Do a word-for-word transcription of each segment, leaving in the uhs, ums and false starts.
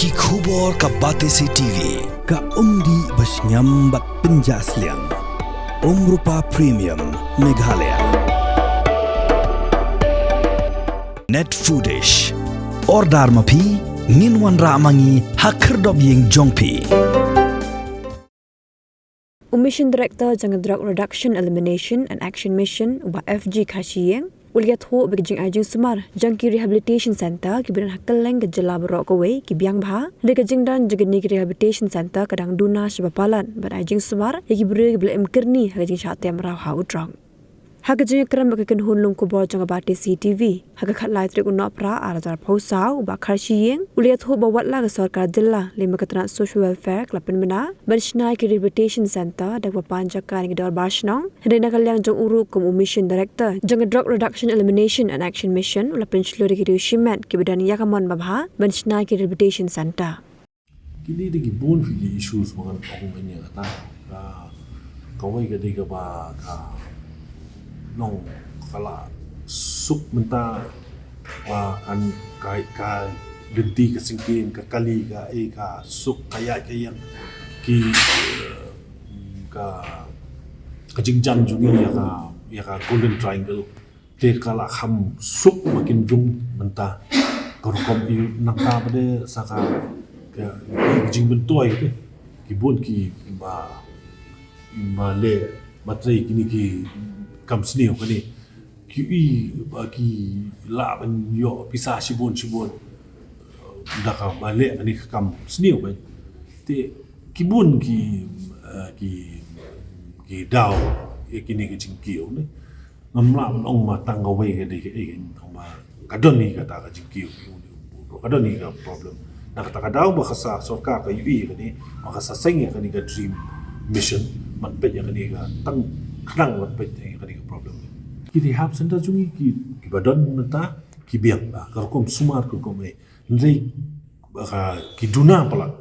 Ki khubor ka Batesi T V. Ka umdih ba shngiam bad pynjah sliang. Umrupa Premium Meghalaya. Net Foodish. Order ma phi, ngin wanrah ma ngi ha khyrdop ïing jong phi. U Mission Director jong ka Drug Reduction, Elimination and Action Mission, u Bah F G Kharshiing, u la ïathuh ba ki jingai jingsumar jong ki Rehabilitation Centre kiba don ha kylleng ka jylla baroh kawei ki biang bha. Hynrei ka jingdon jong kine ki Rehabilitation Centre ka dang duna shibun palat ban ai jingsumar ïa ki briew kiba la im kyrni ha ka jingshah tem rau ha u drok. Ha ka jingïakren bad ki kynhun lum khubor jong ka Batesi T V, ha ka khatlai tarik u Nohprah ar hajar arphew saw, u Bah Kharshiing u la ïathuh ba watla ka sorkar jylla lem bad ka tnat Social Welfare ka la pynbna ban shna ïa ki Rehabilitation Centre da kaba pan jaka na ki dorbar shnong, hynrei na ka liang jong u ruh kum u Mission Director jong ka Drug Reduction, Elimination and Action Mission, u la pynshlur ïa ki riew shimet kiba don ïa ka mon babha ban shna ïa ki Rehabilitation Centre. Kine dei ki bun ki issues ba ngan ong ïa kata. Ka, kawei ka dei kaba ka long ka la suk mynta ba kan ka, ka lynti ka syngkien, ka kali ka, eh, ka suk ka ïaid ka ïeng, ki, eh, ka, ka jingjan jong ngi ïa ka, ïa ka Golden Triangle. Te ka la kham suk ba kin jong mynta. Ka rukom i nangta ba dei sa ka, ka, ka jingbynta te. Ki bun ki ba, ba leh, ba trei kine ki kam sniew kane. Ki i ba ki lah ban ïoh pisa shibun shibun da kaba leh kane ka kam sniew kan. Te ki bun ki, eh, ki, ki daw ïa kine ki jingkiew ne. Ngam lah ban ong ba tang kawei ka dei kaei, tang ba ka don hi kata ka jingkiew, ka don hi ka problem. Na kata ka daw ba ka sa sorkar ka ïohi ïa kane, ba ka sa seng ïa kane ka DREAM Mission, ban peit ïa kane ka tang khnang ban peit ïa kane ka problem. Ki rehab centre jong ngi ki, kiba don mynta ki biang, ah, ka rukom sumar ka rukom eh. Hynrei ba ka ki duna palat.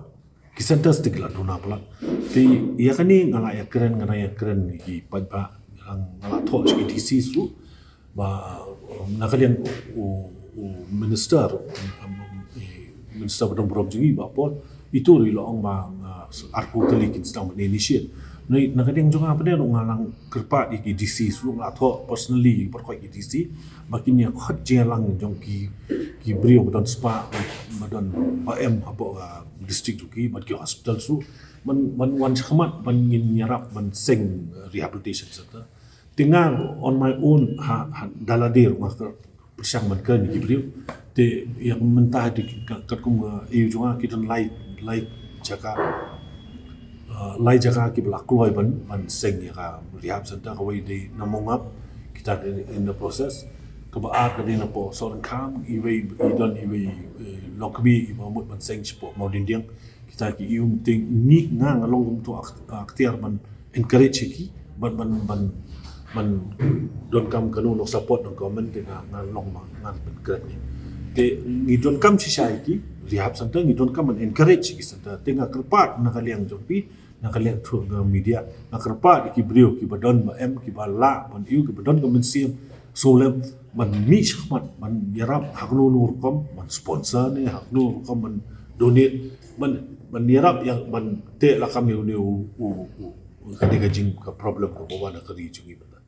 Ki centres te ki la duna palat. Te ïa kane nga la ïakren, nga la ïakren ki paidbah, nga la thoh sha ki D Cs ruh. Ba, um, na ka liang u, u minister, um, um, i minister ba don burom jong ngi Bah Paul, ito ruh i la ong ba, uh, arphew tylli kin sdang ban initiate. Na, na ka liang jong nga pat ruh nga la kyrpad ïa ki D Cs ruh, nga la thoh personally, pyrkhat ki D C ba kin ïa khot jingïalang jong ki, ki briew ba don spah, ba don, ba em hapoh, uh, district jong ki, bad ki hospital ruh ban, ban wan shakhmat, ban ngin ïarap ban seng, uh, rehabilitation centre. Te nga on my own ha, ha da lade ruh nga ka pyrshang ban kren ki briew. Te ïa mynta te ka, katkum, uh, ïa u jong nga ki don lai, lai jaka, uh, lai jaka kiba la kloi ban, ban seng ïa ka rehab centre, kawei dei na Mongap, kita ki in the process. Kaba ar ka dei na poh Sohryngkham, iwei i don iwei, eh, Longkmie iba mut ban seng shapoh Mawdyndiang. Kita ki ïa u, te ngi, nga, nga long kum uto u akt-, akhtiar ban encourage ïa ki ban, ban, ban, ban donkam kano nong support nong government, te nga, nga long ma ngan pynkhreh ïa ki. Te ngi donkam shisha ïa ki rehab centre, ngi donkam ban encourage ïa ki centre. Te nga kyrpad na ka liang jong phi, na ka liang through na media, nga kyrpad ïa ki briew kiba don ba em, kiba lah ban ïa u, kiba don ka mynsiem sngewlem ban mih shakhmat ban ïarap ha kano kano rukom, ban sponsor ne ha kano rukom, ban donate, ban, ban ïarap ïa, ban teh lakam ïa une u, u, u, u, kane ka jing ka problem kaba wan ha ka ri jong ngi mynta.